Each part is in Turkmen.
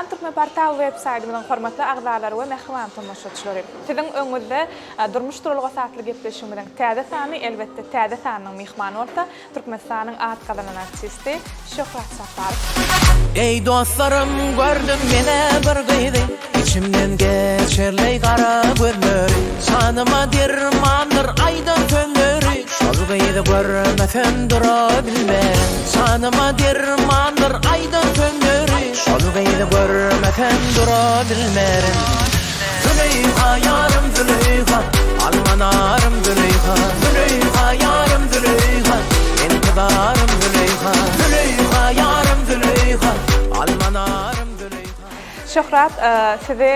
Türkmenportal web saýtymyzyň hormatly agzalary we mähriban tomaşaçylary! Siziň öňüňizde Durmuş duralgasy atly gepleşigimiziň täze sany, elbetde täze sanynyň myhmany bolsa Türkmenistanyň at gazanan artisti Şöhrat Saparow. Eý dostlarym gördüm menä bir gyzy Içimden geçerleý gara gözleri Janyma dermandyr aýdan sözleri Şol gyzy görmesem durabilmen Janyma dermandyr aýdan sözleri Şol gyzy görmesem durabilmerin Züleýha ýarym Züleýha Alma narym Züleýha Züleýha ýarym Züleýha Intizarym Züleýha Züleýha ýarym Züleýha Alma narym Züleýha. Şöhrat sizi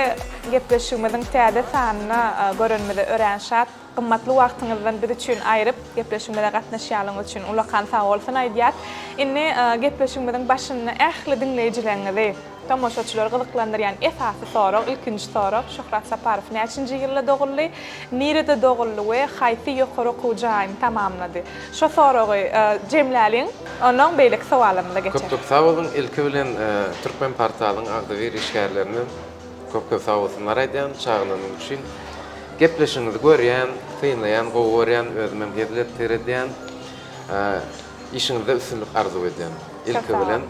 gepleşigimiziň täze sanyna görenimize örän şat. Gymmatly wagtyňyzdan biz üçin aýryp, gepleşigimize gatnaşýanlygyňyz üçin ullakan sagbolsun aýdýas. Indi gepleşigimiziň başynda ähli diňleýjileriňizi, tomaşaçylary gyzyklandyrýan esasy sorag, ilkinji sorag, Şöhrat Saparow näçinji ýylda doguldy, nirede doguldy we haýsy ýokary okuw jaýyny tamamlady? Şo soragy jemläliň, onnoň beýleki sowallarymyza geçeris. Köp köp sag boluň. Ilki bilen Türkmenportalyň agzybir işgärlerine Köp köp sag bolsunlar aýdýan çagalaryň üçin. Gepleşigiňizi görýän, synlaýan, gowy görýän, özümem hezil edip seredýän. Işiňizde üstünlik arzuw edýän. Ilki bilen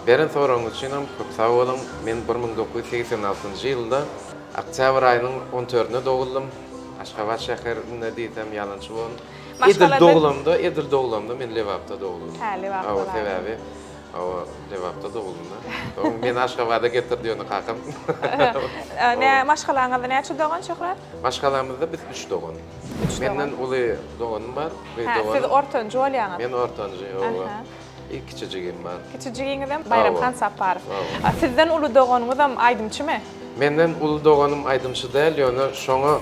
beren soragyňyz üçinem köp sag boluň. Men 1986-njy ýylda oktýabr aýynyň on dördünde doguldym. Aşgabat şäherinde diýsem ýalançy bolaryn. Edil doglamda, edil doglamda men Lebapda doguldym. Hä, Lebapda. Sebäbi Hawa, Lebapda doguldym-da. Soň meni Aşgabada getirdi ýöne kakam. Nä, maşgalaňyzda näçe dogan, Şöhrat? Maşgalamyzda biz üç dogan. Üç dogan. Menden uly doganym bar, gyz Hä, doganym. siz ortanjy bolýaňyz. Men ortanjy, hawa. I kiçi jigim bar. Kiçi jigiňizem Baýramhan Saparow. Hawa. Sizden uly doganyňyzam aýdymçymy? Menden uly doganym aýdymçy däl, ýöne şoňa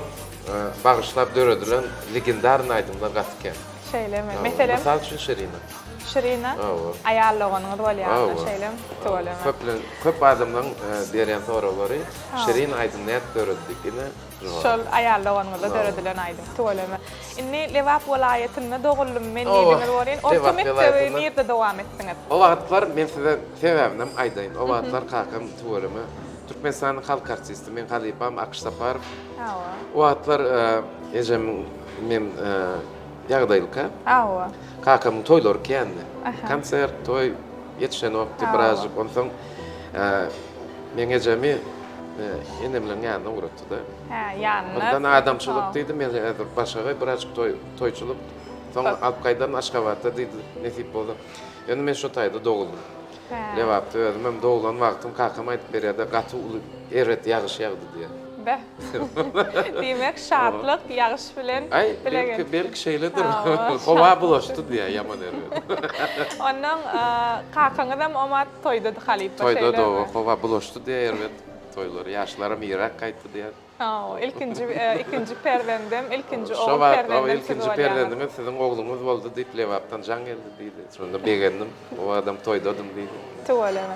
bagyşlap döredilen legendarnyý aýdymlar gaty kän. Şeýlemi? Meselem? Mysal üçin Şirina. Şirina, aýal doganyňyz bolýar şeýlemi? Tüweleme. Köplen köp adamlaryň berýän soraglary Şirin aýdym nädip döredi diýip ine jogap. Şol aýal doganyňyzda döredilen aýdym. Tüweleme. Indi Lebap welaýatynda doguldym men diýdiňiz welin, orta mekdebi nirde dowam etdiňiz? O wagtlar men size sebäbinem aýdaýyn. O wagtlar kakam tüweleme Türkmenistanyň halk artisti, meň halypam Akyş Saparow. O wagtlar ejemiň men ýagdaýlyka. Hawa. Kakamyň toýlary kändi. Konsert, toý ýetişenokdy birazjyk. Onsoň meň ejemi enemleriň ýanyna ugratdy-da. Hä, ýanyna. Birden adamçylyk diýdi, men häzir başagaý birazjyk toý, toýçulyk. Soň alyp gaýdaryn Aşgabatda diýdi, nesip bolsa. Ýöne men şo taýda doguldym. Lebapda özümem doglan wagtym kakam aýdyp berýärdi, gaty uly erbet ýagyş ýagdy diýýär. Beh. Diýmek, şatlyk ýagyş bilen Aý, bile geldi. belki, belki şeýledir. Howa bulaşdy diýýär ýaman erbet. Onnoň kakaňyzam omat toýdady halypa, şeýlemi? Toýdady, howa bulaşdy diýýär erbet toýlar. Ýaşlaram irräk gaýtdy diýýär. Hawa, ilkinji, ikinji perzendem, ilkinji Şo ogul wagt, perzendem siz ilkinji bolýaňyz. perzendiňiz siziň ogluňyz boldy diýip Lebapdan jaň geldi diýdi. Şonda begendim. O wagtam toýdadym diýdi. Tüweleme.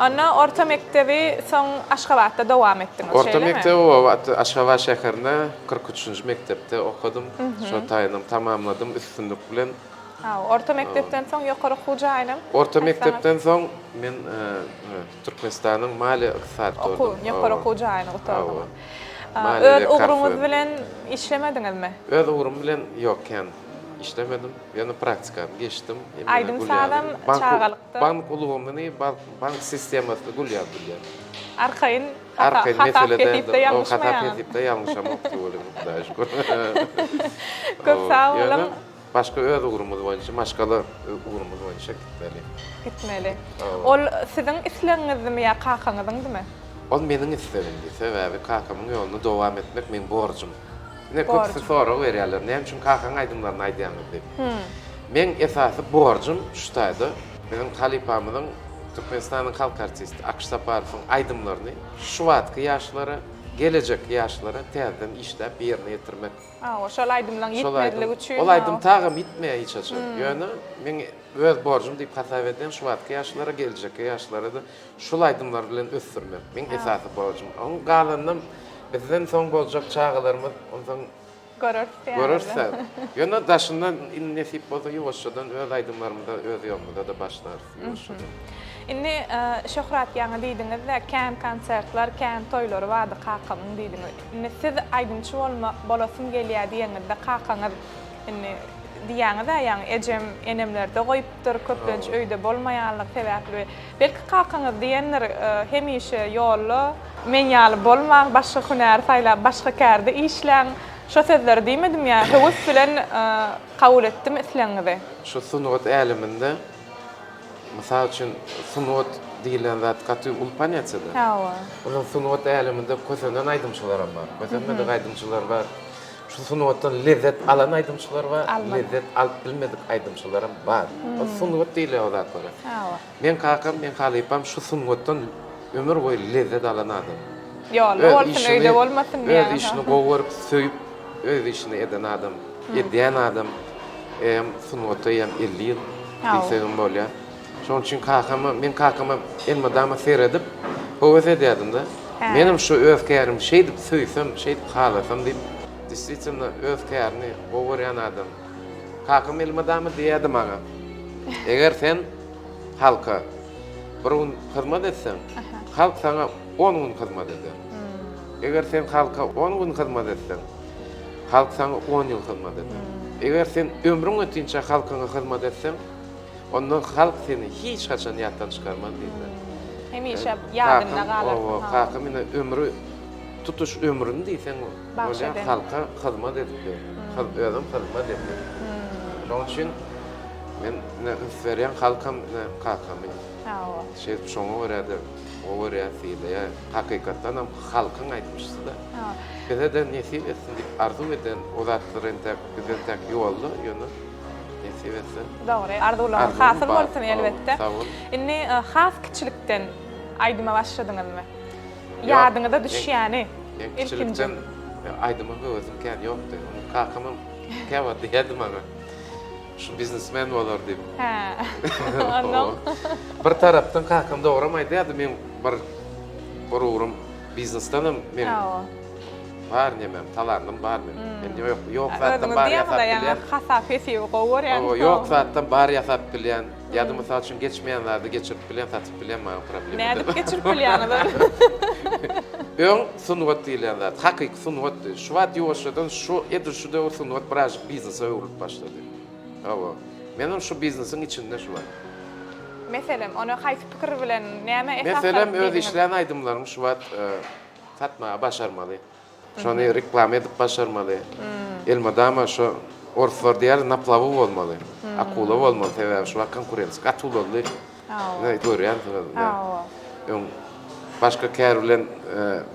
Onda orta mekdebi soň Aşgabatda dowam etdiňiz, şeýlemi? Orta mekdebi o wagt Aşgabat şäherinde 43-nji mekdepde okadym. Şo taýynam tamamladym üstünlik bilen. Hawa, orta mekdepden soň ýokary okuw jaýynam Orta aýtsaňyz. mekdepden soň men Türkmenistanyň maliýe ykdysady Okuw, ýokary okuw jaýyny gutardyňyz. Hawa. Öz ugruňyz bilen işlemediňizmi? Öz ugrum bilen ýok, kän işlemedim. Ýöne praktikamy geçdim. Aýdym-sazam çagalykda. Bank ulgamyny, bank sistemasyny gül ýaly bilýän. Arkaýyn Arkaýyn mesele däldir. hasap-hesipde ýalňyşmaýaňyz. Hasap-hesipde ýalňyşamok tüweleme, Hudaýa şükür. Köp sag boluň. Başga öz ugrumyz boýunça, maşgala ugrumyz boýunça gitmeli. Gitmeli. Ol siziň islegiňizdimi ýa kakaňyzyňdymy? Ol meniň islegimdi. Sebäbi kakamyň ýoluny dowam etmek meň borjum. Ine köpüsi sorag berýärler, näme üçin kakaň aýdymlaryny aýdýaňyz diýip. Meň esasy borjum şu taýda biziň halypamyzyň Türkmenistanyň halk artisti Akyş Saparowyň aýdymlaryny şu wagtky ýaşlara, gelejekki ýaşlara täzeden işläp ýerine ýetirmek. Hawa, şol aýdymlaň ýitmezligi üçin. Ol aýdym tagam ýitmeýär hiç haçan. Ýöne meň öz borjum diýip hasap edýän şu wagtky ýaşlara, geljekki ýaşlara-da şul aýdymlar bilen ösdürmek. Meň esasy borjum. Oň galanynam bizden soň boljak çagalarymyz onsoň Göreris diýýäňizmi? Göreris. Ýöne daşyndan indi nesip bolsa ýuwaşjadan öz aýdymlarymyza, öz ýolumyza-da başlarys ýuwaşjadan. Indi Şöhrat ýaňy diýdiňiz-de, kän konsertler, kän toýlary bardy kakamyň diýdiňiz. Indi siz aýdymçy bolma, bolasym gelýär diýeňizde kakaňyz indi diýýäňiz-ä ýaňy ejem enemlerde goýupdyr, köplenç öýde bolmaýanlygy sebäpli. Belki kakaňyz diýendir, hemişe ýolda men ýaly bolmaň, başga hünär saýlap, başga kärde işläň. Şo sözleri diýmedimi ýa höwes bilen kabul etdimi islegiňizi? Şu sungat äleminde Mysal üçin, sungat diýlen zat gaty uly ponýatiýa-da. Hawa. Onuň sungat äleminde kösenen aýdymçylaram bar, kösenmedik aýdymçylar bar. Şu sungatdan lezzet alan aýdymçylar bar, lezzet alyp bilmedik aýdymçylaram bar. Ol sungat diýilýär o zatlara. Hawa. Meň kakam, meň halypam şu sungatdan ömür boýy lezzet alan adam. Ýolda bolsun, öýde bolmasyn diýýäňiz. Öz işini gowy görüp, söýüp, öz işini eden adam, edýän adam. Eýýäm sungata eýýäm 50 ýyl diýsegem bolýar. Şonuň üçin kakama, men kakama elmydama seredip, höwes edýärdim-de. Menem şu öz kärimi şeýdip söýsem, şeýdip halasam diýip. Deswitelno öz kärini gowy görýän adam. Kakam elmydama diýýärdi maňa, Eger sen halka bir gün hyzmat etseň, halk saňa on gün hyzmat eder. Eger sen halka on gün hyzmat etseň, Halk saňa on ýyl hyzmat eder. Eger sen ömrüň ötinçä halkyňa hyzmat etseň, onda halk seni hiç haçan ýatdan çykarmaz diýdiler. Hemişe ýadynda galarsyň. Hawa, kakam ine ömri, tutuş ömrüni diýseň bolýar, halka hyzmat edip ýör. Özem hyzmat edýär. Şonuň üçin men ine üns berýän halkam ine kakamy. Hawa. Şeýdip şoňa görä-de gowy görýär, sylaýar. Hakykatdanam halkyň aýtmyşy-da. Bize-de nesip etsin diýip arzuw eden o zatlar entäk biz entäk ýolda ýöne nesip etse. Dogry arzuwlaryňyz hasyl bolsun elbetde. Indi has kiçilikden aýdyma başladyňyzmy? Ýadyňyza düşýäni ilkinji. Men kiçilikden aýdyma höwesim kän ýokdy. Kakamam käwagt diýerdi maňa şu biznesmen bolar diýip. Hä. Onnoň. Bir tarapdan kakam dogram aýdýardy men bir bir ugrum Biznesdenem men bar nemem, talandym bar men. Men ýok, ýok zatdan bar ýasap bilýän. Hasap hesibi gowy görýän. Hawa, ýok zatdan bar ýasap bilýän. Ýa-da mysal üçin geçmeýän zady geçirip bilýän, satyp bilýän maňa problema däl. Nädip geçirip bilýäňiz ony? Öň sungat diýilýän zat, hakyky sungatdy. Şu wagt ýuwaşjadan şu edil şu döwür sungat birazjyk biznese öwrülip başlady. Hawa. Menem şu biznesiň içinde şu wagt. Meselem, ony haýsy pikir bilen, nämä esaslanyp Meselem, öz diýdiňiz? işlän aýdymlaryňy şu wagt satmaga başarmaly. Şony reklama edip başarmaly. Elmydama şo orslar diýýär, na plawu bolmaly. Akula bolmaly, sebäbi şu wagt konkurensiýa gaty ulaldy. Ine, görýänsiňiz. Öň başga kär bilen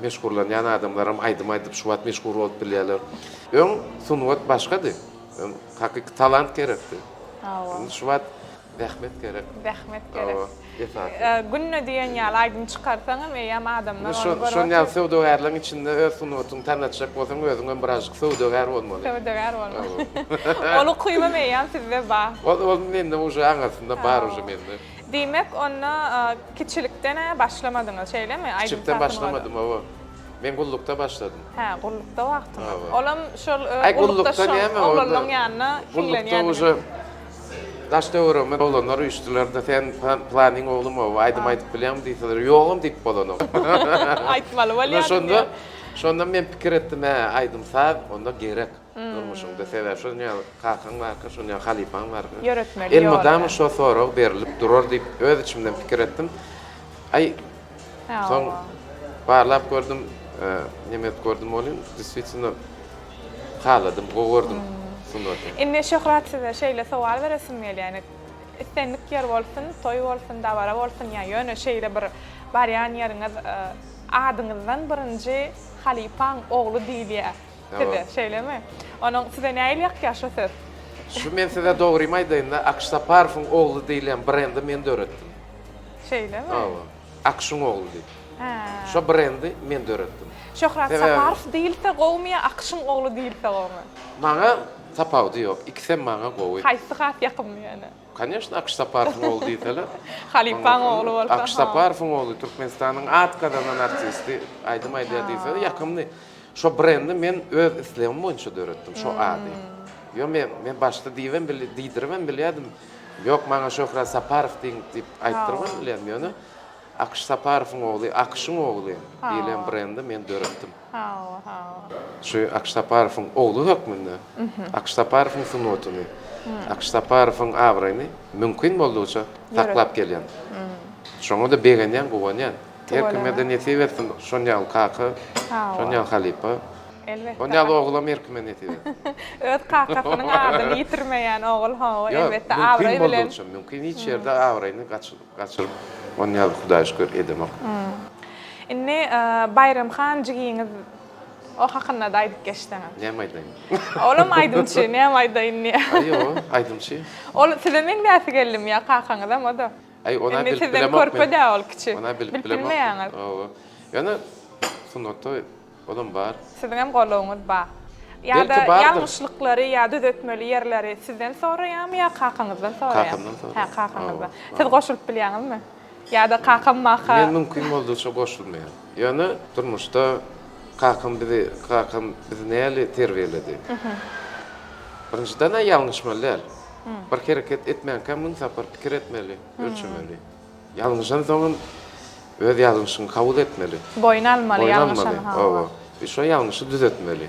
meşgullanýan adamlaram aýdym aýdyp şu wagt meşhur bolup bilýärler. Öň sungat başgady. Öň hakyky talant gerekdi. Indi şu wagt zähmet gerek. Zähmet gerek. Hawa, esasy. Günde diýen ýaly aýdym çykarsaňam eýýäm adamlar ony görüp otyr. Şon ýaly söwdagärligiň içinde öz sungatyňy tanatjak bolsaň özüňem birazjyk söwdagär bolmaly. Söwdagär bolmaly. Ol ukybam eýýäm sizde bar. Ol ol mende uje aňyrsynda bar uje mende. Diýmek onda kiçilikden-ä başlamadyňyz şeýlemi aýdym Kiçilikden başlamadym hawa. Men gullukda başladym. Hä, gullukda wagtyňyz. Hawa. Olam şol Aý, gullukda gullukda şol näme onda? oglanlaň ýanynda Gullukda hiňlenýärdiňiz. uje daş-töweregime oglanlar üýşdüler-de, sen planyň oglumy, aýdym aýdyp bilýäňmi diýseler, ýogam diýip bolanok. Aýtmaly Ine bolýardy şonda, diýýär. şonda men pikir etdim, hä, aýdym-saz onda gerek durmuşyňda. Sebäbi şol ýaly kakaň barka, şol ýaly halypaň barka. Ýöretmeli ýoly. Elmydama şo sorag berlip durar diýip öz içimden pikir etdim. Aý, Soň barlap gördüm, neme edip gördüm welin, deswitno haladym, gowy gördüm sungaty. Indi Şöhrat size şeýle sowal beresim gelýär, indi islendik ýer bolsun, toý bolsun, dabara bolsun ýa ýöne şeýle bir barýan ýeriňiz adyňyzdan birinji halypaň ogly diýilýär size, şeýlemi? Onuň size nähili ýakýar şo söz? Şu men size dogrymy aýdaýynda, Akyş Saparowyň ogly diýilýän brendi men döretdim. Şeýlemi? Hawa. Akyşyň ogly diýip. Hä. Şo brendi men döretdim. Şöhrat Saparow diýilse gowumy ýa Akyşyň ogly diýilse gowumy? Maňa tapawudy ýok. Ikisem maňa gowy. Haýsy has ýakymly ýöne? Koneşno Akyş Saparowyň ogly diýseler. Halypaň ogly bolsa. Akyş Saparowyň ogly Türkmenistanyň at gazanan artisti aýdym aýdýar diýseler ýakymly. Şo brendi men öz islegim boýunça döretdim şo ady. Ýo men men başda diýibem diýdiribem bilýärdim. Ýok, maňa Şöhrat Saparow diýiň diýip aýtdyrman bilýän, ýöne Akyş Saparowyň ogly, Akyşyň ogly diýlen brendi men döretdim. Hawa, hawa. Şu Akyş Saparowyň ogly hökmünde Akyş Saparowyň sungatyny, Akyş Saparowyň abraýyny mümkin boldugyça saklap gelýän. Şoňa-da begenýän, guwanýan. Her kime-de nesip etsin şon ýaly kaka, şon ýaly halypa. Elbetde. Şon ýaly ogulam her kime nesip etsin. Öz kakasynyň adyny ýitirmeýän ogul, hawa, elbetde, abraý Mümkin bilen. boldugyça, mümkin hiç ýerde abraýyny gaçyryp, on ýaly Hudaýa şükür edemok. Indi Baýram han jigiňiz o hakynda-da aýdyp geçseňiz. Näme aýdaýyn? Olam aýdymçy, näme aýdaýyn diýýär. Aý ýok, aýdymçy. Ol size meňzäsi geldimi ýa kakaňyzam o-da? Aý ona Indi bilip sizden bilemok men. körpe dä ol kiçi. Ona bilip Bilip bilemok. bilmeýäňiz. Hawa. Ýöne sungatda olam bar. Siziňem goluňyz bar. Ýa-da Belki bardyr. ýalňyşlyklary ýa düzetmeli ýerleri sizden soraýarmy ýa kakaňyzdan soraýarmy? Kakamdan soraýar. Hä, kakaňyzdan. Hawa. Siz goşulyp bilýäňizmi? Ýa-da kakam maka. Men mümkin boldugyça goşulmaýan. Ýöne durmuşda kakam bizi kakam bizi näli terbiýeledi. Birinjiden-ä ýalňyşmaly däl. Bir hereket etmänkä müň sapar pikir etmeli, ölçemeli. Ýalňyşansoňam öz ýalňyşyňy kabul etmeli. Boýun almaly Boýun almaly, ýalňyşany hawa. hawa. We şo ýalňyşy düzetmeli.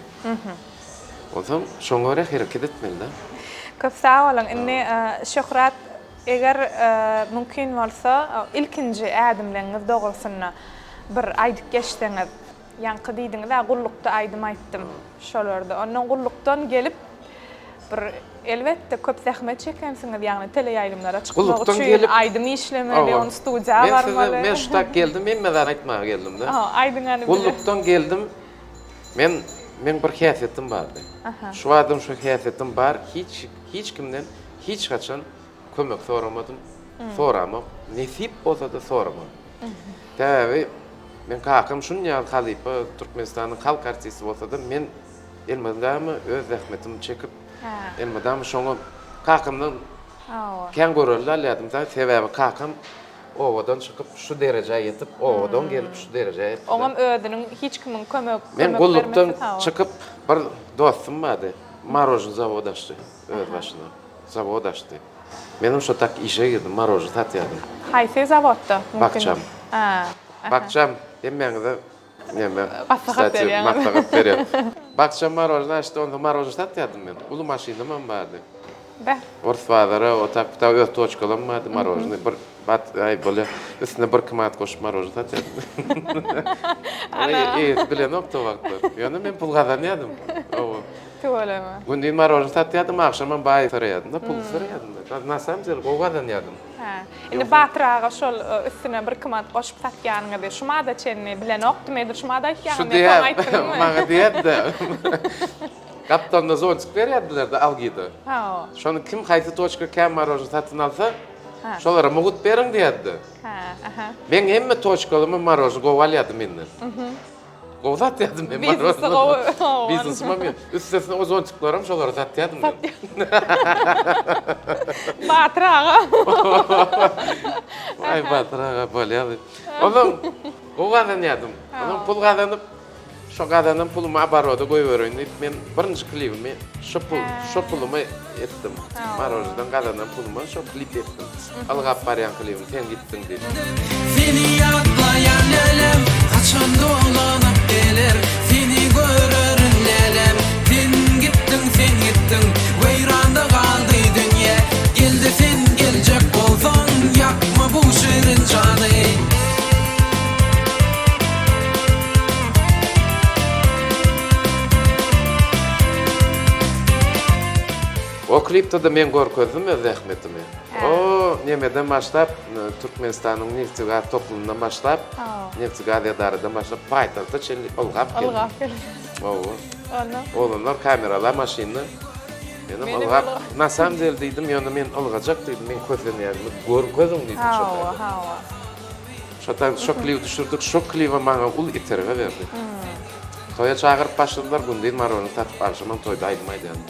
Onsoň şoňa görä hereket etmeli-dä. Köp sag boluň. Indi Şöhrat, eger mümkin bolsa, ilkinji ädimleňiz dogrusynda bir aýdyp geçseňiz. Ýaňky diýdiňiz-ä gullukda aýdym aýtdym şolarda. Ondan gullukdan gelip bir elbetde köp zähmet çekensiňiz, ýagny teleýaýlymlara çykmak Gullukdan üçin gelip aýdym işlemeli, Hawa. ony studiýa Men size barmaly. men şu tak geldim, hemme zat aýtmaga geldim-de. Hawa, aýdyň hany bize. Gullukdan geldim. Men meň bir häsiýetim bardy. Şu badam şu häsiýetim bar, hiç hiç kimden hiç haçan kömek soramadym, soramok. Nesip bolsa-da soramam. Sebäbi meň kakam şunýaly halypa, Türkmenistanyň halk artisti bolsa-da, men elmydama öz zähmetimi çekip, elmydama şoňa kakamdan kän görelde alýardym. Sebäbi kakam obadan çykyp şu derejä ýetip, obadan gelip şu derejä ýetdi. Oňam özüniň hiç kimiň kömek Men gullukdan çykyp bir dostum bardy, marožny zawod açdy öz başyna. Zawod açdy. Menem şo tak işe girdim, marožny satýardym. Haýsy zawodda? Bakjam. Bakjam, hemmäňize neme, kstati, maslahat berýän. Bakjam marožny açdy, onda marožny satýardym men. Uly maşynymam bardy. Beh. Ors bazara, o tak, bu tak öz toçkalam bardy, marožny bir bat, aý, bolýa, üstüne birki manat goşup marožny satýardym. Ana. Eýesi bilenokdy o wagtlar. Ýöne men pul gazanýardym. Hawa. Tüweleme. Gündiz marožny satýardym, agşamam baý syraýardym-da, pul syraýardym-da. Na samom dele gowy gazanýardym. Hä. Indi Batyr aga şol üstüne birki manat goşup satýanyňyzy şu mada çenli bilenokdymy, edil şu mada Şu aýtýaňyzmy, soň diýýär, aýtdyňyzmy? maňa diýýärdi-de. Gapdalynda zontik berýärdiler-de algida. Hawa. Şony kim haýsy toçka kän marožny satyn alsa, Hä. şolara mugt beriň diýýärdi. Hä, aha. Meň hemme toçkalymy marožny gowy alýardy menden. Gowy satýardym men Biznesi gowy. Biznesim hem ýok. Üstesine o zontiklaram şolara satýardym men. Batyr aga. Aý Batyr aga bolýar. Ondan gowy gazanýardym. Ondan pul gazanyp, şo gazanan pulumy oboroda goýbereýin diýip men birinji klibimi şo pul, şo pulumy etdim. Marožnydan gazanan puluma şo klip etdim. Ylgap barýan klibim sen gitdiň diýip. Seni ýatlaýan lälem Haçan dolanyp geler Seni görerin lälem Sen gitdiň sen gitdiň Weýranda galdy dünýe Geldi sen geljek bolsaň Ýakma bu şirin jany. O klipde-de men görkezdim öz zähmetimi. O nemeden başlap, Türkmenistanyň nebti-gaz toplumyndan başlap, nebti-gaz edaradan başlap, paýtagta çenli ylgap geldim. Ylgap geldim. Hawa. Onda? Oglanlar kamerala maşynda. Menem ylgap, na samom dele diýdim, ýöne men ylgajak diýdim, men kösenýänimi görkeziň diýdim şo taýda. Hawa, hawa. Şo taýda şo klibi düşürdik, şo klibe maňa uly itergi berdi. Toýa çagyryp başladylar, gündiz marony satyp, agşamam toýda aýdym aýdýardym.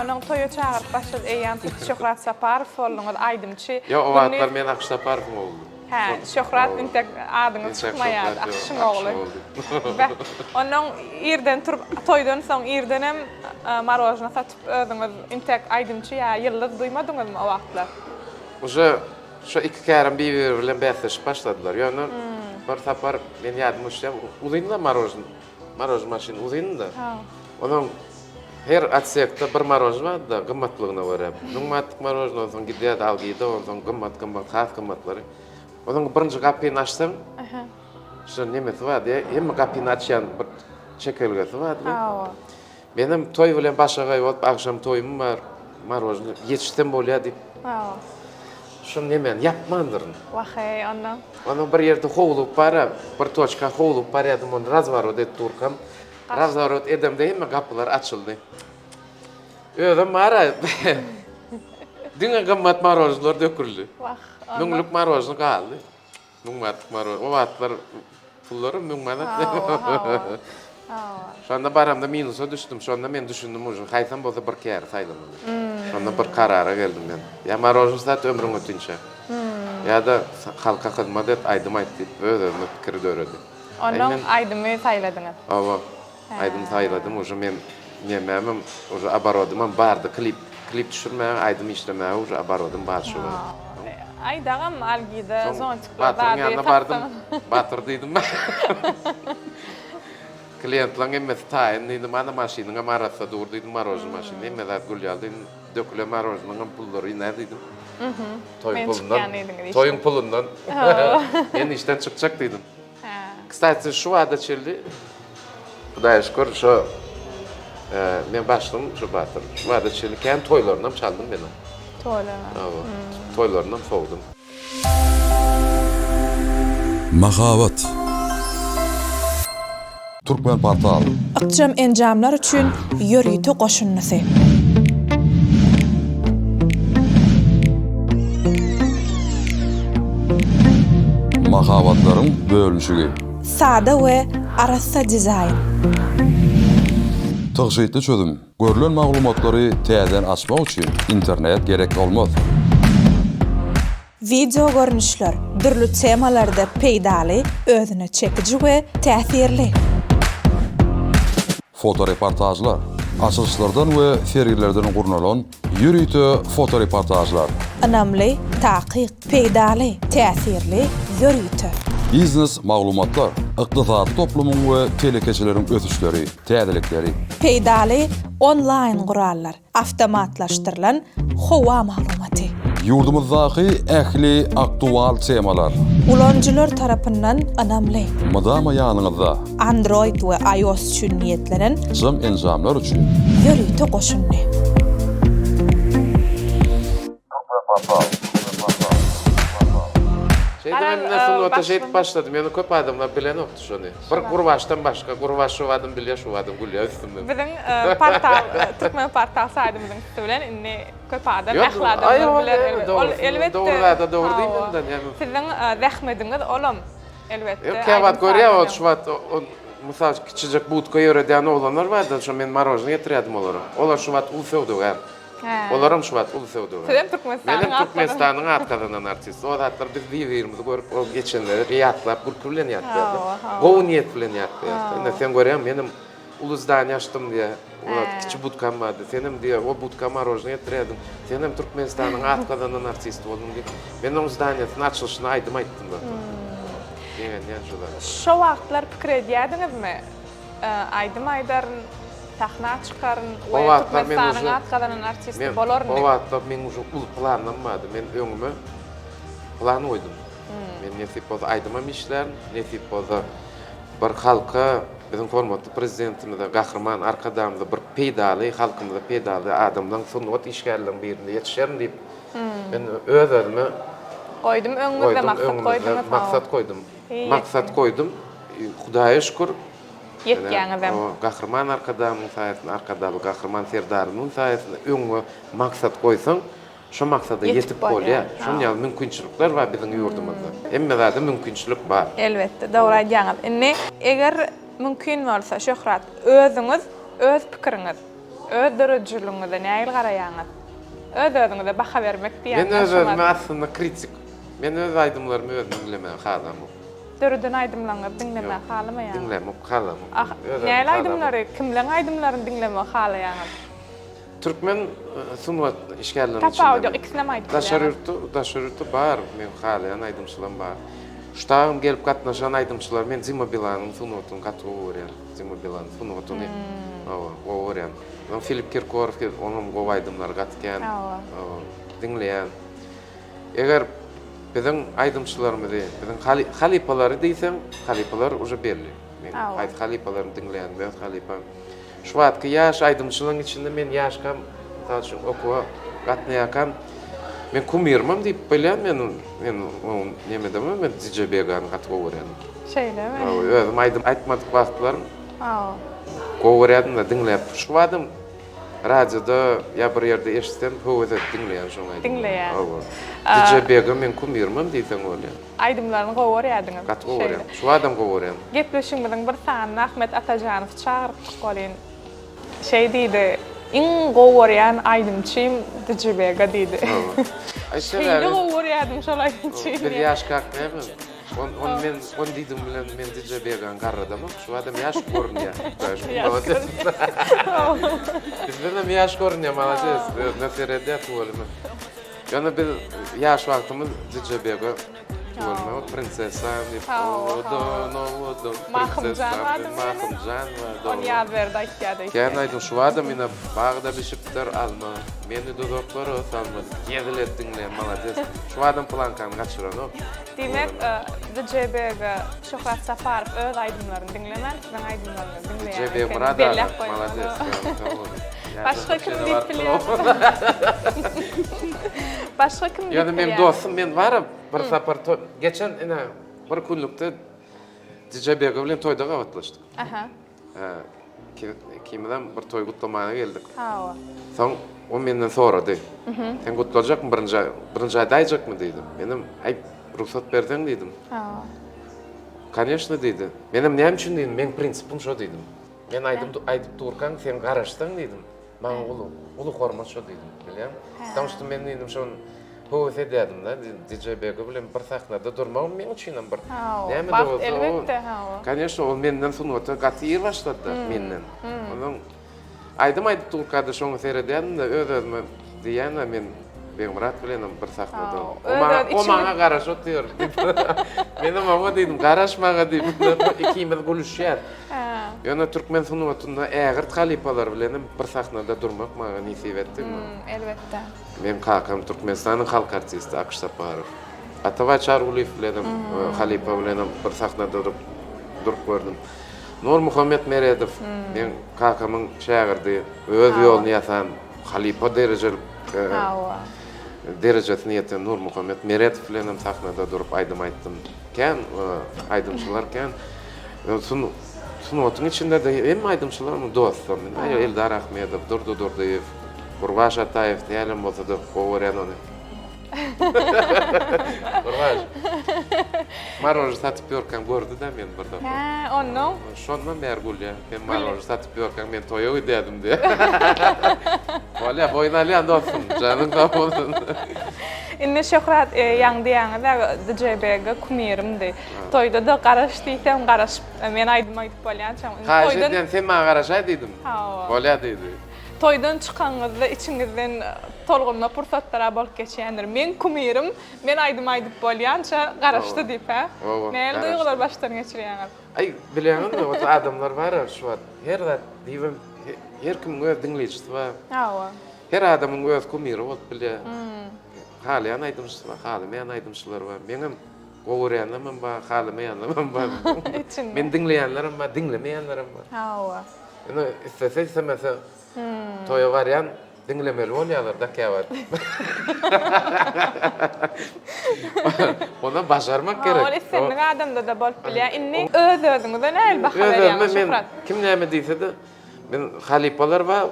Onuň toýa çagyryp başlady, eýýäm siz Şöhrat Saparow bolduňyz, aýdymçy. Ýok, o wagtlar men Akyş Saparowyň ogludy. Hä, Şöhrat intek adyňyz çykmaýardy, Akyşyň ogly. Beh, onnoň irden turup, toýdan soň irdenem marožna satyp özüňiz intek aýdymçy ýa ýyldyz duýmadyňyzmy o wagtlar? Uje şo iki kärim bir-biri bilen bäsleşip başladylar. Ýöne bir sapar men ýadyma düşýär, uzyn-da marožn, marožn maşyn uzyn-da. Onuň her otsekde bir marožn bardy-da, gymmatlygyna görä. Müň manatlyk marožn, onsoň gidýärdi Algida, onsoň gymmat, gymmat, has gymmatlary. Onuň birinji gapyny açsaň, şo nemesi bardy, hemme gapyny açýan bir çekelgesi bardy. Menem toý bilen başagaý bolup, agşam toýum bar, marožny ýetişsem bolýar diýip, şo nemäni ýapmandyryn. Wah-eý, onda. Onsoň bir ýerde howlugyp bar-a, bir toçka howlugyp barýardym, ony razworot edip durkam, razworot edemde hemme gapylar açyldy. Özem bar-a, diňe gymmat marožnylar döküldi. Wah, onda. Müňlük marožny galdy. Müň manatlyk marožny. O wagtlar pullaram müň manat. Hawa, hawa. Hawa. Şonda baramda minusa düşdüm. Şonda men düşündim uje, haýsam bolsa bir käri saýlamaly. Şonda bir karara geldim men. Ýa marožny sat ömrüň ötünçä. Ýa-da halka hyzmat et, aýdym aýt diýip öz-özüme pikir döredi. Onnoň aýdymy saýladyňyz. Hawa. Aýdym saýladym uje men nemämem uje oborodymam bardy klip klip düşürmäge aýdym işlemäge uje oborodym bar şu wagt. Aýdagam algida zontikler Batyryň ýanyna bardym Batyr diýdim kliýentleň hemmesi taýyn diýdim ana maşynyňam arassa dur diýdim marožny maşyn hemme zat gül ýaly diýdim dökülen marožnyňam pullary iner diýdim toýuň pulundan toýuň pulundan men işden çykjak diýdim. Kstati şu wagta çenli Hudaýa şükür şo men başlygym şo Batyr. Şu wagta çenli kän toýlarynam çaldym men oň. Toýlaryna. Hawa. Toýlarynam sowdum. Mahabat. Türkmenportal. Ykjam enjamlar üçin ýörite goşundysy. Mahabatlaryň bölünişigi. Sada we arassa dizaýn. Tygşytly çözüm. Görlen maglumatlary täzeden açmak üçin internet gerek bolmaz. Wideo görnüşler, dürli temalarda peýdaly, özüne çekiji we täsirli. Fotoreportažlar, açylyşlardan we sergilerden gurnalan ýörite fotoreportažlar. Ynamly, takyk, peýdaly, täsirli, ýörite. Biznes maglumatlar, ykdysady toplumyň we telekeçileriň ösüşleri, täzelikleri. Peýdaly onlaýn gurallar. Awtomatlaşdyrylan howa maglumaty. Ýurdumyzdaky ähli aktual temalar. Ulanyjylar tarapyndan ynamly. Mydama ýanyňyzda. Android we iOS üçin niýetlenen. Jam enjamlar üçin. Ýörite goşundy. Şeýdip men sungata şeýdip başladym, ýöne köp adamlar bilenokdy şony. Bir Gurbaçdan başga, Gurbaç şu badym bilýär, şu badym gülýär üstümden. Biziň portal, Türkmen portal saýdymyzyň üsti bilen indi köp adam, ähli adamlar biler elbetde. Ol elbetde. Dogry zada dogry diýmeli-de näme. Siziň zähmediňiz olam elbetde. Ýok, käwagt görýär ol şu wagt mysal kiçijek budka ýöredýän oglanlar bardy, şo men marožny getirýärdim olara. Olar şu wagt uly söwdagär. Olaram şu wagt uly söwdagär. Sizem Türkmenistanyň Menem Türkmenistanyň at gazanan artisti. O zatlar biz bir-birimizi görüp, o geçenleri ýatlap, gülki bilen ýatlaýardyk. Gowy niýet bilen ýatlaýardyk. Indi sen görýäň, menem uly zdaniýa açdym diýýär. O wagt kiçi budkam bardy. Senem diýýär, o budka marožnyý getirýärdiň. Senem Türkmenistanyň at gazanan artisti bolduň diýip. Men oň zdaniýasynyň açylyşyna aýdym aýtdym zaten. Begenýän şo zat. Şo wagtlar pikir edýärdiňizmi? Aýdym aýdaryn, sahna çykaryn we Türkmenistanyň at gazanan artisti bolaryn diýip. O wagtlar meň uje uly planam bardy. Men öňüme plan goýdum. Men nesip bolsa aýdymam işlärin, nesip bolsa bir halka, biziň hormatly Prezidentimize, Gahryman Arkadagymyza bir peýdaly, halkymyza peýdaly adamlaň, sungat işgärleriniň birinde ýetişerin diýip, men öz-özüme Goýdum öňüňizde maksat goýduňyz. Maksat goýdum. Maksat goýdum. Hudaýa şükür. Ýetýäňizem. Gahryman Arkadagymyň saýasynda, Arkadagly Gahryman Serdarymyň saýasynda öňüňe maksat goýsaň, şo maksada ýetip bolýar. Şonuň ýaly mümkinçilikler bar biziň ýurdumyzda. Hemme zada mümkinçilik bar. Elbetde, dogry aýdýaňyz. Indi eger mümkin bolsa, Şöhrat, özüňiz, öz pikiriňiz, öz döredijiligiňize nähili garaýaňyz? Öz-özüňize baha bermek diýýän Men öz-özüme aslynda kritik. Men öz aýdymlarymy özüm diňlemäge halamok. Döreden aýdymlaryňyzy diňlemäge halamaýaňyz? Diňlämok, halamok. Ah, nähili aýdymlary, kimleň aýdymlaryny diňlemegi halaýaňyz? Türkmen sungat işgärleriniň içinde. Tapawudy ýok, ikisinem aýdyp bilýäňiz. Daşary ýurtda, daşary ýurtda bar, men halaýan aýdymçylarym bar. Şu tagym gelip gatnaşan aýdymçylar, men Dima Bilanyň sungatyny gaty gowy görýän. Dima Bilan sungatyny, hawa, gowy görýän. Onsoň Filip Kirkorow gelip, onuň gowy aýdymlary gaty kän. Hawa, diňleýän. Eger biziň aýdymçylarymyzy, biziň halypalary diýseň, halypalar uje belli. Men haýsy halypalaryny diňleýänim, öz halypam. Şu wagtky ýaş aýdymçylaryň içinde men ýaşkam, mysal üçin, okuwa gatnaýarkam, men kumirimem diýip bilýän, men men nemedemem, men DJ Begany gaty gowy görýärdim. Şeýlemi? Hawa, özüm aýdym aýtmadyk wagtlarym gowy görýärdim-de diňläp. Şu badam Radioda ýa bir ýerde eşitsem höwes edip diňleýän şoň aýdymlaryny. Diňleýän. Hawa. DJ Bega meň kumirimem diýseň bolýar. Aýdymlaryny gowy görýärdiňiz. Gaty gowy görýän. Şu badam gowy görýän. Gepleşigimiziň bir sanyna Ahmet Atajanowy çagyrypdyk welin, şeý diýdi, Iň gowy görýän aýdymçym DJ Bega diýdi. Hawa. Şeýle gowy görýärdim şol aýdymçyny. Biz ýaşkak näme? On on men on diýdiň bilen men DJ Begany garradamok. Şu adam ýaş görünýär. Ýaş Bizdenem ýaş görünýär, malades. Özüne seredýär tüweleme. Ýöne biz ýaş wagtymyz DJ Bega tüweleme prinsessa diýip owadan owadan Mahymjan bardy Mahymjan bardy. Ony Ýazberdi aýtýardy. Kän aýdym şu adam ine bagda bişipdir alma. Meni duzaklara salma. Hezil et diňle malades. Şu adam plankany gaçyranok. Diýmek, DJ Bega Şöhrat Saparow öz aýdymlaryny diňlemän, siziň aýdymlaryňyzy diňleýän DJ Begmyrat aga, malades. Başga kim diýip bilýär? Başga kim diýip bilýär? Ýöne meň dostum, men baram bir sapar toý, geçen ine bir günlükde DJ Bega bilen toýda gabatlaşdyk. Aha. Ikimizem bir toý gutlamaga geldik. Hawa. Soň o menden sorady. Sen gutlajakmy birinji birinji aýdaýjakmy diýdi. Menem aý rugsat berseň diýdim. Hawa. Koneşno diýdi. Menem näme üçin diýdim, meň prinsipim şo diýdim. Men aýdym aýdyp durkaň sen garaşsaň diýdim. Maňa uly uly hormat şo diýdim, bilýäňmi? Потому что men diýdim şol Höwes edýärdim-de, DJ Bego bilen bir sahnada durmagym meň üçinem bir näme-de bolsa, elbetde, hawa. Koneşno, ol menden sungata gaty ir başlady-da, menden. Onsoň aýdym aýdyp durka-da şoňa seredýärdim-de, öz-özüme diýýän-ä, men Begmyrat bilenem bir sahnada. O maňa, o maňa garaşyp otyr diýip. Menem oňa diýdim, garaş maňa diýip. Ikimiz gülüşýäs. Ýöne türkmen sungatynda ägirt halypalar bilenem bir sahnada durmak maňa nesip etdi. Elbetde. Meň kakam Türkmenistanyň halk artisti Akyş Saparow. Atabaý Çarygulyýew bilenem, halypa bilenem bir sahnada durup durup gördüm. Nurmuhammet Meredow meň kakamyň şägirdi, öz ýoluny ýasan, halypa derejeli derejesine ýeten Nurmuhammet Meredow bilenem sahnada durup aýdym aýtdym. Kän aýdymçylar kän. Sungatyň içinde-de hemme aýdymçylar meniň dostum. Eldar Ahmedow, Durdy Durdyýew, Gurbaş Ataýew nälim bolsa-da gowy görýän ony. Gurbaş. Marožny satyp ýörkäm gördi-de meni bir sapar. Hä, onnoň? Şondan bäri gülýär. Sen marožny satyp ýörkäň men toýa gidýärdim diýýär. Bolýar, boýun alýan dostum. Janyň sag bolsun. Indi Şöhrat, ýaňy diýýäňiz-ä DJ Bega kumirimdi. Toýda-da garaş diýsem garaşyp, men aýdym aýdyp bolýançam. Haýyş edýän, sen maňa garaşaý diýdim. Hawa. Bolýar diýdi. Toýdan çykanyňyzda içiňizden tolgunma pursatlar-a bolup geçýändir. Meň kumirim men aýdym aýdyp bolýança garaşdy diýip, hä? Hawa, Nähili duýgulary başdan geçirýäňiz? Aý, bilýäňizmi, ot adamlar bar-a şu wagt her zat diýibem her kimiň öz diňleýjisi bar. Hawa. Her adamyň öz kumiri bolup bilýär. Halaýan aýdymçysy bar, halamaýan aýdymçylary bar. Meňem gowy görýänlerimem bar, halamaýanlarym bar. Içinde. Meni diňleýänlerem bar, diňlemeýänlerem bar. Hawa. Indi islese islemese toýa barýan diňlemeli bolýarlar-da käwagt. Ony başarmak gerek. Ol islendik adamda-da bolup bilýär. Indi öz-özüňize nähili baha berýäňiz, Öz-özüme men Şöhrat? kim näme diýse-de, men halypalar bar,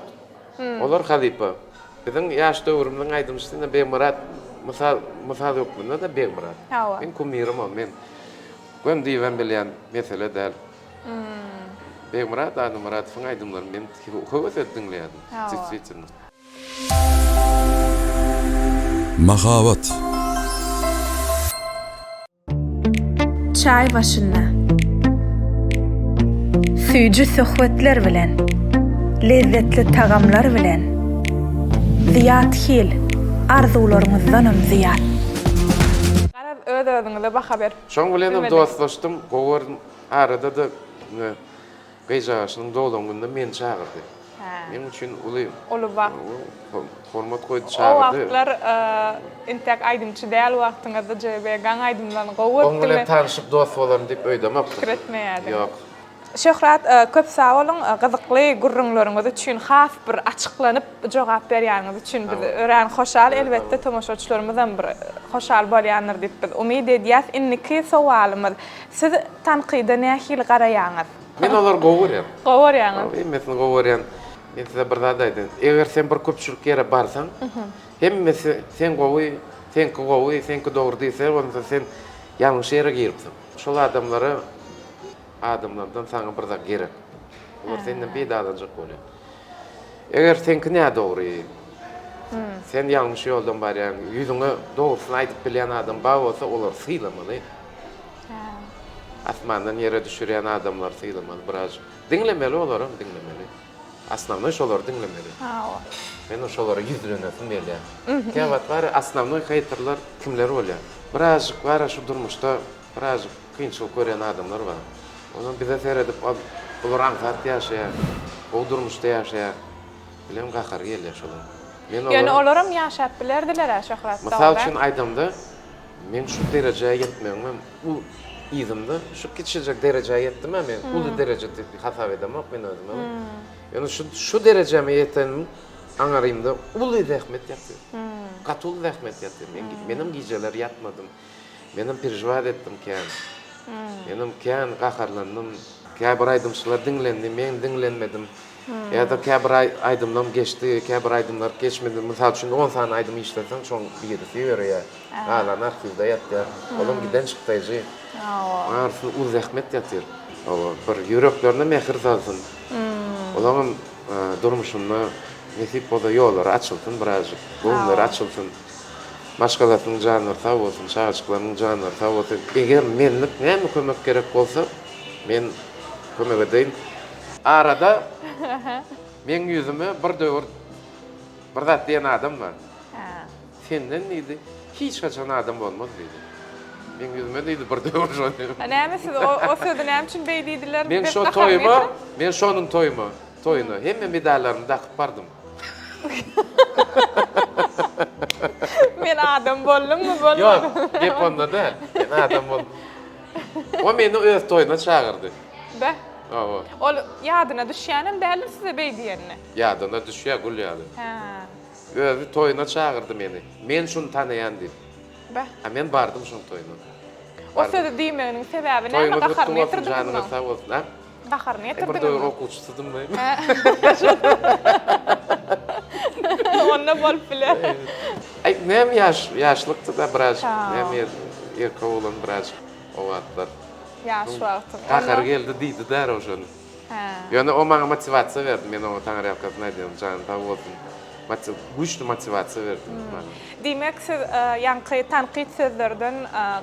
olar halypa. Biziň ýaş döwrümiziň aýdymçysy indi Begmyrat mysal mysal hökmünde-de Begmyrat. Hawa. Meň kumirim ol, men göni diýibem bilýän mesele däl. Begmyrat Annamyradowyň aýdymlaryny men höwes edip diňleýärdim. Çaý başynda. Süýji söhbetler bilen, lezzetli tagamlar bilen, Zyýat Hil, arzuwlaryňyzdanam zyýat. Garaz, öz-özüňize baha berip Şoň bilenem bilmediňiz. dostlaşdym, gowy gördüm. Arada-da gyzjagaşynyň doglan gününe meni çagyrdy. Meň üçin uly Uly bagt. Hormat goýdy O çagyrdy. wagtlar entäk aýdymçy däl wagtyňyzda JB Gang aýdymlaryny gowy Oň bilen görüpdiňmi? tanyşyp dost bolaryn diýip öýdemokdym. Pikir etmeýärdiňiz. Ýok. Şöhrat köp sag boluň gyzykly gürrüňleriňiz üçin has bir açyklanyp jogap berýäniňiz üçin biz örän hoşal elbetde tomaşaçylarymyzam bir hoşal bolýandyr diýip biz umyt edýäs. Indiki sowalymyz siz tankyda nähili garaýaňyz? Men olary gowy görýän. Gowy görýäňiz. Hemmesini gowy görýän. Men size bir zat aýdaýyn. Eger sen bir köpçülik ýere barsaň, hemmesi sen gowy, seňki gowy, seňki dogry diýse, onda sen ýalňyş ýere giripsiň. Şol adamlara adamlardan saňa bir zat gerek. Olar senden peýdalanjak bolýar. Eger seňki nädogry, sen ýalňyş ýoldan barýaň, ýüzüňe dogrusyny aýdyp bilýän adam bar bolsa, olary sylamaly. Asmandan ýere düşürýän adamlary sylamaly biraz. Diňlemeli olaram diňlemeli. Osnownoý şolary diňlemeli. Hawa. Men şolara ýüzlenesim gelýär. Käwagt bar ya osnownoý heýterler kimler bolýar? Birazjyk bar ya şu durmuşda birazjyk kynçylyk görýän adamlar bar. Onam bize seredip ol bular aňsat ýaşaýar, gowy durmuşda ýaşaýar bilen gahary gelýär şolaryň. Men Ýöne olara olaram ýaşap bilerdiler-ä Şöhrat Mysal dogry. üçin aýdamda Meň şu derejä ýetmegimem u yzymda şu kiçijek derejä ýetdim-ä men, uly dereje diýip hasap edemok men özüme. Ýöne şu şu derejäme ýetenim aňarymda uly zähmet ýatyr. Gaty uly zähmet ýatyr. Men menem gijeler ýatmadym. Menem perežiwat etdim kän. Menem kän gaharlandym. Käbir aýdymçylar diňlendi, men diňlenmedim. Ýa-da käbir aýdymlam geçdi, käbir aýdymlar geçmedi. Mysal üçin, on sany aýdym işleseň, şoň birisi ýöreýär. Galany arhiwde ýatýar. Olam giden çykdaýjy. Barysy uly zähmet ýatyr. Hawa, bir ýüreklerine mähir salsyn. Olaňam durmuşynda nesip bolsa ýollary açylsyn birazjyk, göwünleri açylsyn. Maşgalasynyň janlary sag bolsun, çagajyklarynyň janlary sag bolsun. Eger menlik näme kömek gerek bolsa, men kömek edeýin. Arada meň ýüzüme bir döwür bir zat diýen adam bar. Senden diýdi, hiç haçan adam bolmaz diýdi. Meň ýüzüme diýdi bir döwür şony. Näme siz o sözi näme üçin beý diýdiler? Men şo toýuma, men şonuň toýuma, toýuna hemme medallarymy dakyp bardym. Men adam boldummy, bolmadym? Ýok, gep onda däl. Men adam boldum. O meni öz toýuna çagyrdy. Beh. Hawa. Ol ýadyna düşýänem däldir size beý diýenini. Ýadyna düşýär gül ýaly. Hä. Özi toýuna çagyrdy meni. Men şuny tanaýan diýip. Beh. A men bardym şoň toýuna. O sözi diýmeginiň sebäbi näme? Toýuňyz gutly Gaharyny bolsun, getirdiňizmi? janyňyz sag bolsun. A? Gaharyny Bir döwür getirdiňizmi? okuwçysydym-da. Onda bolup biler. Aý, näme ýaş, ýaşlykdy-da birazjyk. Ha. Näme erkek oglan birazjyk o wagtlar. Ýaş wagtyň. Gahary geldi diýdi-dä Röwşen. Hä. Ýöne o maňa motiwasiýa berdi. Men oňa taňryýalkasyn aýdýan, jany sag bolsun. Güýçli motiwasiýa berdi maňa. Diýmek, siz ýaňky tankyt sözlerden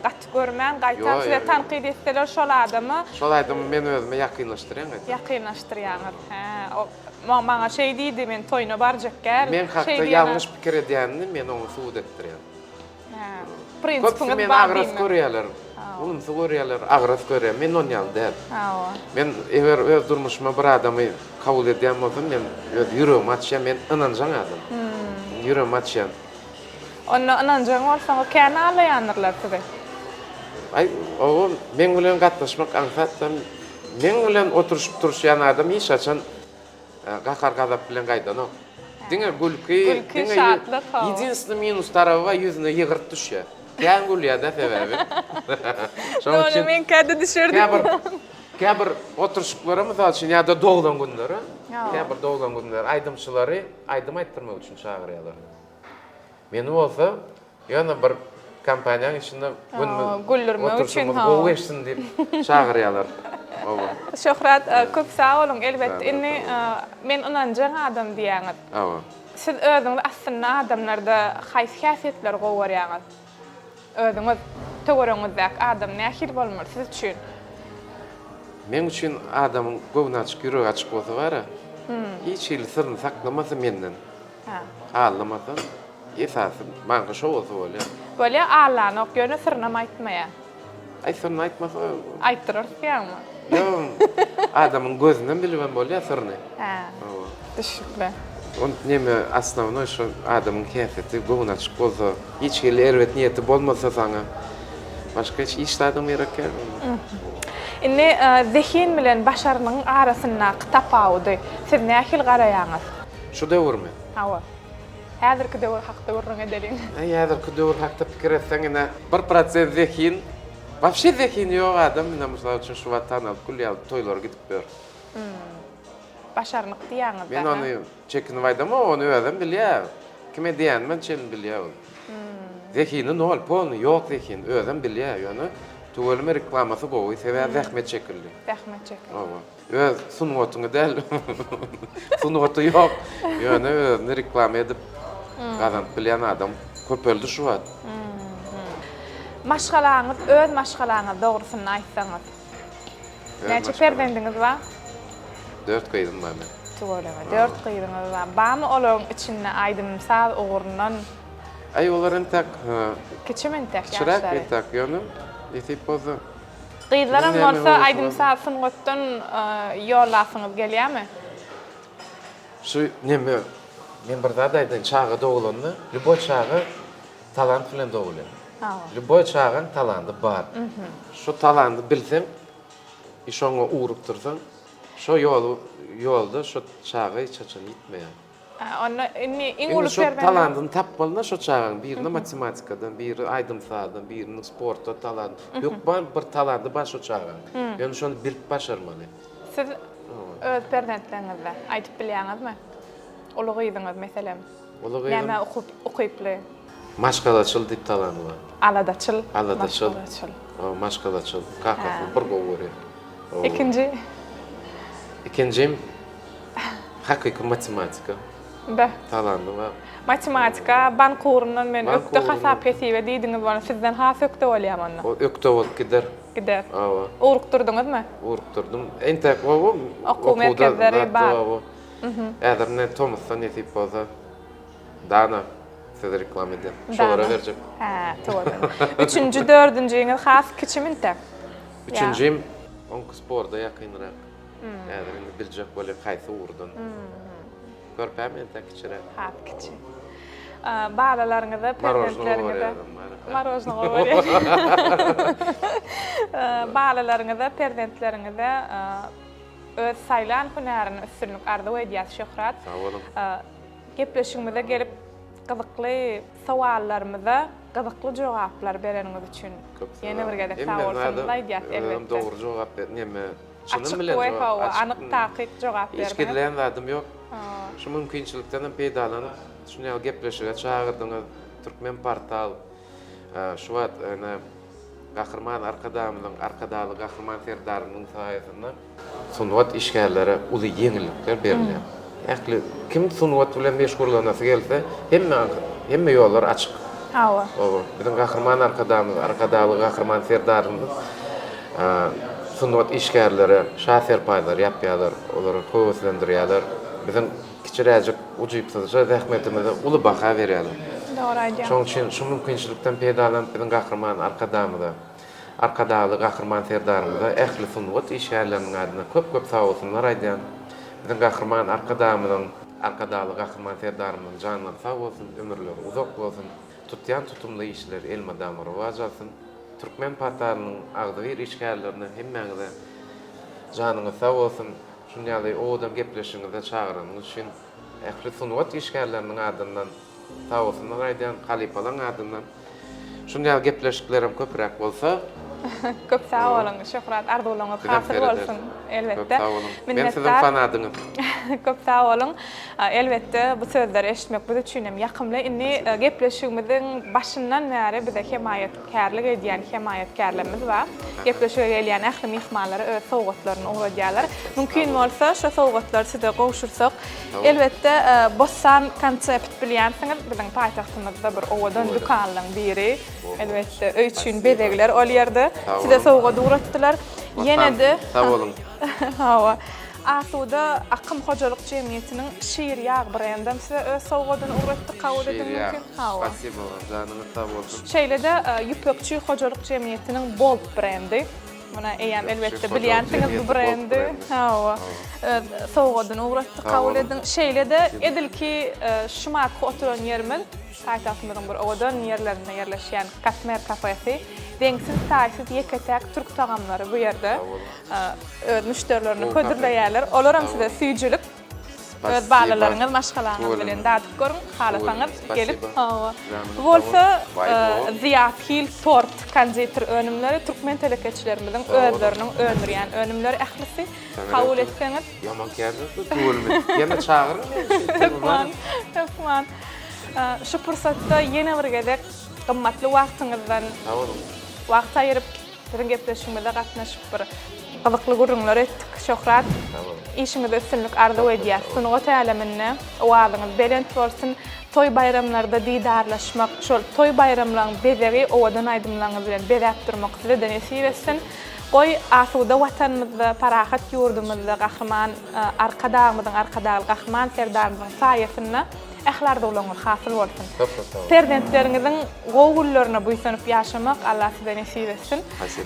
gaty görmän, gaýtam size tankyt etseler şol adamy. Şol aýdymy men özüme ýakynlaşdyrýan gaýtam. Ýakynlaşdyrýaňyz. Hä. O maňa şeý diýdi, men toýuna barjak däl. Men hakda ýalňyş pikir edýänini men oňa subut etdirýän. Prinsipiňiz Köpüsi meni bar agras diýmek. görýärler. Ulumsy görýärler, agras görýär. Men on ýaly däl. Hawa. Men eger öz durmuşyma bir adamy kabul edýän bolsam, men öz ýüregimi açýan, men ynanjaň adam. Men ýüregimi açýan. Onda ynanjaň bolsaňyz kän aldaýandyrlar sizi. Aý, oba, meň bilen gatnaşmak aňsat-da. Meň bilen oturyşyp-turuşýan adam hiç haçan Gahar-gazap bilen gaýdanok. Diňe gülki, Gülki, diňe şatlyk, hawa. Ýedinstwnyý minus taraby bar, ýüzüne ýygyrt düşýär. Kän gülýär-dä sebäbi. Şonuň Ony üçin meňkä-de düşürdi. käbir käbir oturyşyklara mysal üçin ýa-da doglan günlere, käbir doglan günler aýdymçylary aýdym aýtdyrmak üçin çagyrýarlar. Meni bolsa ýöne bir kompaniýaň içinde günümiz Güldürmek üçin oturyşymyz gowy geçsin diýip çagyrýarlar. Hawa. Şöhrat köp sag boluň elbetde indi men ynanjaň adam diýýäňiz. Hawa. Siz özüňiz aslynda adamlarda haýsy häsiýetleri gowy görýäňiz? Özüňiz. Töweregiňizdäki adam nähili bolmaly siz üçin? Meň üçin adamyň göwni açyk, ýüregi açyk bolsa bar-a, hiç hili syryny saklamasa menden, aldamasa, esasy maňka şo bolsa bolýar. Bolýar, aldanok, ýöne syrynam aýtmaýar. Aý syryny aýtmasa. Aýtdyrarys diýýäňmi? Ýok, adamyň gözünden bilibem bolýar syryny. Hä. Düşnükli. Ol neme osnownoý şo adamyň häsiýeti göwni açyk bolsa, hiç hili erbet niýeti bolmasa saňa başga hiç hiç zadyň gerek ýok. Indi zehin bilen başarnygyň arasyndaky tapawudy siz nähili garaýaňyz? Şu döwürmi? Hawa. Häzirki döwür hakda gürrüň edeliň. Äý häzirki döwür hakda pikir etseň ine bir prosent zehin, wapşe zehini ýok adam ine mysal üçin şu wagt tanalyp gül ýaly toýlara gidip ýör. Başarnyk diýýäňiz-dä, Men ony çekinip aýdamok, ony özem bilýär. Kime diýenimem çenli bilýär ol. Zehini nol, polny ýok zehin, özem bilýär, ýöne tüweleme reklamasy gowy, sebäbi zähmet çekildi. Zähmet çekildi. Hawa. Öz sungatyňy däl, sungaty ýok, ýöne özüni reklama edip gazanyp bilýän adam köpeldi şu wagt. Maşgalaňyz, öz maşgalaňyz dogrusynda aýtsaňyz. Näçe perzendiňiz bar? Dört gyzym bar meniň. Tüweleme, dört gyzyňyz bar. Barmy olaryň içinde aýdym-saz ugrundan? Aý, olar entek Kiçimi entek ýaşlary? Kiçiräk entek, ýöne nesip bolsa. Gyzlaram bolsa aýdym-saz sungatdan ýollasyňyz gelýärmi? Şu neme, men bir zat aýdaýyn, çaga dogulanda, lýuboý çaga talant bilen dogulýar. Lýuboý çagaň talandy bar. Şu talandy bilseň i şoňa ugrukdyrsaň, şo ýol ýolda şo çaga hiç haçan ýitmeýär. Onda indi iň uly Indi şo talandyny tapmalyda şo çagaň, birinde matematikadan, biri aýdym-sazdan, biriniň sportda talandy. Hökman bir talandy bar şo çagaň. Ýöne şony bilip başarmaly. Siz öz perzentleriňizde aýdyp bilýäňizmi? Uly gyzyňyz meselem. Uly gyzym. Nämä ukyply? Maşgalaçyl diýip talandy bar. Aladaçyl. Aladaçyl. Maşgalaçyl. Maşgalaçyl. Kakasyny bir gowy görýär. Ikinji? Ikinjim hakyky matematika. Beh. Talandy bar. Matematika, bank ugrundan men ökde hasap-hesibe diýdiňiz bolany sizden has ökde bolýam onda. O ökde bolup gider. Gider. Hawa. Ugrukdyrdyňyzmy? Ugrukdyrdym. Entek gowy. Okuw merkezleri bar. Häzir ine tomusda nesip bolsa Dana sizi reklama edýän. Şolara berjek. Hä, tüweleme. Üçünji, dördünjiňiz has kiçimi intek? Üçünjim oňki sporda ýakynrak. Häzir indi biljek bolýan haýsy ugurdan. Körpäm entek kiçiräk. Has kiçi. Balalaryňyza, perzentleriňize. Marožno gowy görýär. Balalaryňyza, perzentleriňize öz saýlan hünärinde üstünlik arzuw edýäs Şöhrat. Sag boluň. Gepleşigimize gelip gyzykly sowallarymyza gyzykly jogaplar bereniňiz üçin ýene bir gezek sag bolsuňyzy aýdýas elbetde. Özüm dogry jogap berdim neme çynym bilen jogap. Açyk we hawa anyk takyk jogap berdiňiz. Hiç gizlän zadym ýok. Şu mümkinçilikden hem peýdalanyp şuny ýaly gepleşige çagyrdyňyz Türkmen portal şu wagt ine Gahryman Arkadagymyzyň Arkadagly Gahryman Serdarymyzyň saýasynda Sungat işgärlere uly ýeňillikler berilýär. Ähli kim sungat bilen meşgullanasy gelse, hemme hemme ýollar açyk. Hawa. Hawa. Biziň Gahryman Arkadagymyz, Arkadagly Gahryman Serdarymyz sungat işgärlere şa serpaýlar ýapýarlar, olary höweslendirýärler. Biziň kiçiräjik, ujypsyzja zähmetimize uly baha berýärler. Dogry aýdýaň. Şonuň üçin şu mümkinçilikden peýdalanyp biziň Gahryman Arkadagymyza, Arkadagly Gahryman Serdarymyza ähli sungat işgärleriniň adyna köp-köp sagbolsunlar aýdýan. Biziň Gahryman Arkadagymyzyň, Arkadagly Gahryman Serdarymyzyň janlary sag bolsun, ömürleri uzak bolsun, tutýan tutumly işleri elmydama rowaç alsyn. Türkmen portalynyň agzybir işgärlerine hemmäňize janyňyz sag bolsun, şuny ýaly owadan gepleşigiňize çagyranyňyz üçin ähli sungat işgärleriniň adyndan Sagbolsunlar aýdýan halypalaň adyndan. Şuny ýaly gepleşiklerem köpüräk bolsa. Köp sag boluň, Şöhrat, arzuwlaryňyz hasyl bolsun, elbetde. Köp sag boluň. Men siziň fanadyňyz. Köp sag boluň. Elbetde, bu sözleri eşitmek biz üçin hem ýakymly. Indi gepleşigimiziň başyndan bäri bize hemaýatkärlik edýän hemaýatkärlerimiz bar. Gepleşige gelýän ähli myhmanlara öz sowgatlaryny ugradýarlar. Mümkin bolsa, şo sowgatlary size gowşursak. Elbetde, Bossan Concept bilýänsiňiz, biziň paýtagtymyzda bir owadan dükanlaryň biri. Elbetde, öý üçin bezegler ol ýerde. Size sowgat ugratdylar. Ýene-de Sag boluň. Hawa. Asuda Akym hojalyk jemgyýetiniň Şir ýag brendem size öz sowgadyny ugratdy, kabul ediň mümkin. Hawa. Spasibo, janyňyz sag bolsun. Şeýle-de Ýüpekçi hojalyk jemgyýetiniň Bold brendi. Muny eýýäm elbetde bilýänsiňiz bu brendi. Hawa. Öz sowgadyny ugratdy, kabul ediň. Şeýle-de edilki şu marka oturan ýerimiz paýtagtymyzyň bir owadan ýerlerinde ýerleşýän Katmer kafesi. Deňsiz-taýsyz ýeke-täk türk tagamlary bu ýerde. Öz müşderilerine hödürleýärler. Olaram size süýjülik. Öz balalaryňyz, maşgalaňyz bilen dadyp görüň, halasaňyz gelip. Hawa. Bu bolsa Zyýat Hil tort, konditer önümleri türkmen telekeçilerimiziň özleriniň öndürýän önümleri ählisi. Kabul etseňiz. Ýaman kärdir tüweleme. Ýene çagyryň meni. Hökman, hökman. Şu pursatda ýene bir gezek gymmatly wagtyňyzdan wagt aýyryp, Biziň gepleşigimize gatnaşyp bir gyzykly gürrüňler etdik. Şöhrat, işiňizde üstünlik arzuw edýäs. Sungat äleminde owazyňyz belent bolsun. Toý-baýramlarda didarlaşmak, şol toý-baýramlaryň bezegi owadan aýdymlaryňyz bilen bezäp durmak size-de nesip etsin. Goý, asuda Watanymyzda, parahat ýurdumyzda Gahryman Arkadagymyzyň, Arkadagly Gahryman Serdarymyzyň saýasynda Ähli arzuwlaryňyz hasyl bolsun. Köp köp sag boluň. Perzentleriňiziň gowy günlerine buýsanyp ýaşamak Allah size nesip etsin.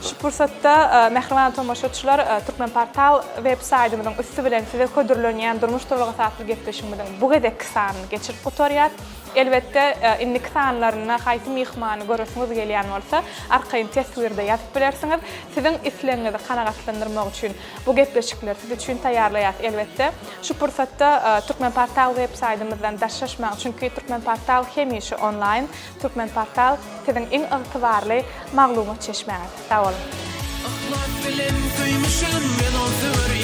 Şu pursatda mähriban tomaşaçylar Türkmenportal web saýdymyzyň üsti bilen size hödürlenýän Durmuş duralgasy atly gepleşigimiziň bu gezekki sanyny geçirip gutarýas. Elbetde indiki sanlarynda haýsy myhmany göresiňiz gelýän bolsa arkaýyn teswirde ýazyp bilersiňiz. Siziň islegiňizi kanagatlandyrmak üçin Bu gepleşikleri siz üçin taýýarlaýas elbetde. Şu pursatda Türkmenportal web saýdymyzdan daşlaşmaň, çünki Türkmenportal hemişe onlaýn, Türkmenportal siziň iň ygtybarly maglumat çeşmäňiz. Sag boluň! Yhlas bilen söýmüşem men ol söwer.